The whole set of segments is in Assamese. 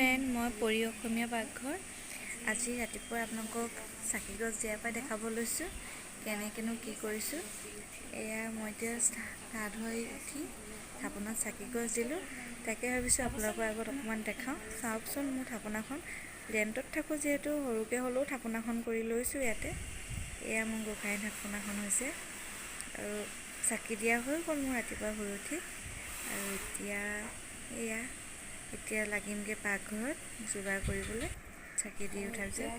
ফ্ৰেণ্ড, মই পৰি অসমীয়া পাকঘৰ। আজি ৰাতিপুৱা আপোনালোকক চাকি গছ দিয়াৰ পৰা দেখাব লৈছোঁ কেনেকৈনো কি কৰিছোঁ। এয়া মই এতিয়া গা ধুই উঠি থাপনাত চাকি গছ দিলোঁ। তাকে ভাবিছোঁ আপোনালোকৰ আগত অকণমান দেখাওঁ। চাওকচোন মোৰ থাপনাখন। ৰেণ্টত থাকোঁ যিহেতু সৰুকৈ হ'লেও থাপনাখন কৰি লৈছোঁ ইয়াতে। এয়া মোৰ গোঁসাই থাপনাখন হৈছে আৰু চাকি দিয়া হৈ গ'ল মোৰ ৰাতিপুৱা শুই উঠি। আৰু এতিয়া এয়া এতিয়া লাগিমগৈ পাকঘৰত যোগাৰ কৰিবলৈ চাকি দি উঠাৰ পিছত।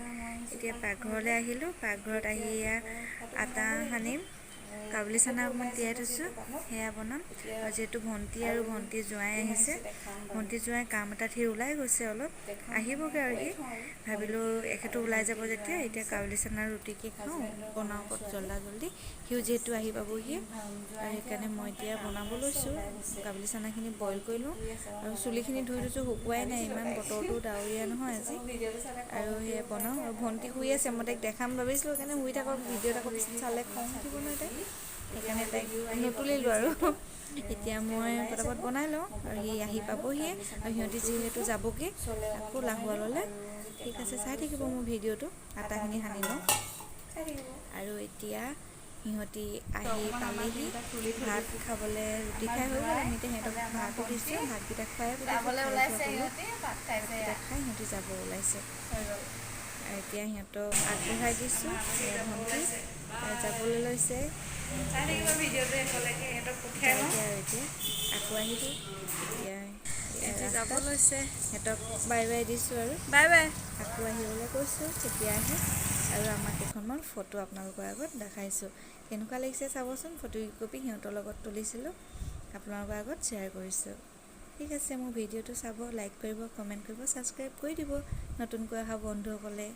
এতিয়া পাকঘৰলৈ আহিলোঁ। পাকঘৰত আহি এয়া আটা সানিম, কাবুলি চানা অকণমান তিয়াই থৈছোঁ, সেয়া বনাম। আৰু যিহেতু ভণ্টি আৰু ভণ্টি জোঁৱাই আহিছে, ভণ্টি জোঁৱাই কাম এটাত সি ওলাই গৈছে, অলপ আহিবগৈ। আৰু সি ভাবিলোঁ এখেতো ওলাই যাব যেতিয়া এতিয়া কাবুলি চানা ৰুটিকে খাওঁ, বনাওঁ জল্দা জল্দি। সিও যিহেতু আহি পাবহি আৰু সেইকাৰণে মই এতিয়া বনাব লৈছোঁ। কাবুলি চানাখিনি বইল কৰি লওঁ আৰু চুলিখিনি ধুই থৈছোঁ, শুকুৱাই নাই। ইমান বতৰটো ডাৱৰীয়া নহয় আজি। আৰু সেয়া বনাওঁ। আৰু ভণ্টি শুই আছে, মই তাইক দেখাম ভাবিছিলোঁ, সেইকাৰণে শুই থাকক। ভিডিঅ'ত আকৌ পিছত চালে খং উঠিব নহয় তাইক, সেইকাৰণে তাইক নুতুলিলোঁ। আৰু এতিয়া মই পটাপট বনাই লওঁ আৰু সি আহি পাবহিয়ে আৰু সিহঁতি যিহেতু যাবগৈ আকৌ লাহোৱাললৈ। ঠিক আছে, চাই থাকিব মোৰ ভিডিঅ'টো। আটাখিনি সানি লওঁ। আৰু এতিয়া সিহঁতি আহি পালেহি ভাত খাবলৈ। ৰুটি খাই হৈ গ'ল। আমি এতিয়া সিহঁতক ভাতো দিছোঁ, ভাতকেইটা খুৱাই ভাতকেইটা খাই সিহঁতি যাব ওলাইছে। আৰু এতিয়া সিহঁতক আগবঢ়াই দিছোঁ। ভণ্টি যাবলৈ লৈছে। আৰু এতিয়া আকৌ আহিব। এতিয়া যাব লৈছে, সিহঁতক বাই বাই দিছোঁ আৰু বাই বাই। আকৌ আহিবলৈ কৈছোঁ কেতিয়া আহে। আৰু আমাক কেইখনমান ফটো আপোনালোকৰ আগত দেখাইছোঁ, কেনেকুৱা লাগিছে চাবচোন। ফটো কপি সিহঁতৰ লগত তুলিছিলোঁ, আপোনালোকৰ আগত শ্বেয়াৰ কৰিছোঁ। ঠিক আছে, মোৰ ভিডিঅ'টো চাব, লাইক কৰিব, কমেণ্ট কৰিব, ছাবস্ক্ৰাইব কৰি দিব নতুনকৈ অহা বন্ধুসকলে।